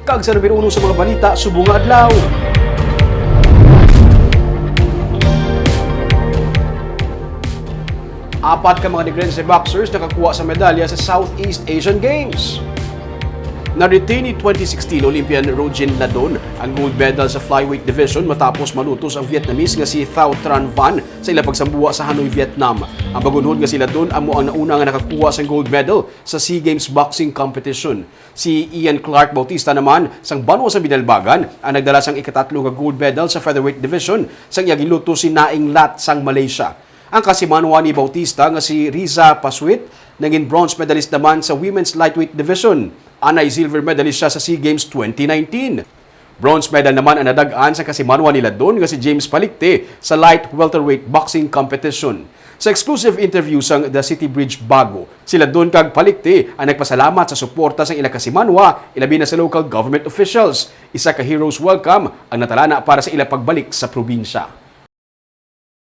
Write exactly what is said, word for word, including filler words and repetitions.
Kag sa numero uno sa mga balita subong nga adlaw. Apat ka mga Negrense boxers nakakuha sa medalya sa Southeast Asian Games. Na-retain ni twenty sixteen Olympian Rojin Ladon ang gold medal sa flyweight division matapos malutos ang Vietnamese nga si Thao Tran Van sa ila pagsambuwa sa Hanoi, Vietnam. Ang bagunhon nga si Ladon amo ang nauna nga nakakuha sang gold medal sa SEA Games boxing competition. Si Ian Clark Bautista naman sang banwa sa Binalbagan ang nagdala sang ikatatlo nga gold medal sa featherweight division sang iya ginluto si Naing Lat sang Malaysia. Ang kasimanwa ni Bautista nga si Riza Pasuit nangin bronze medalist naman sa women's lightweight division. Anay silver medalist siya sa SEA Games twenty nineteen. Bronze medal naman ang nadag-an sa kasimanwa ni Ladon nga si James Palikte sa light welterweight boxing competition. Sa exclusive interview sang The City Bridge Bago, si Ladon kag Palikte ang nagpasalamat sa suporta sang ila kasimanwa, ilabi na sa local government officials. Isa ka hero's welcome ang natalana para sa ila pagbalik sa probinsya.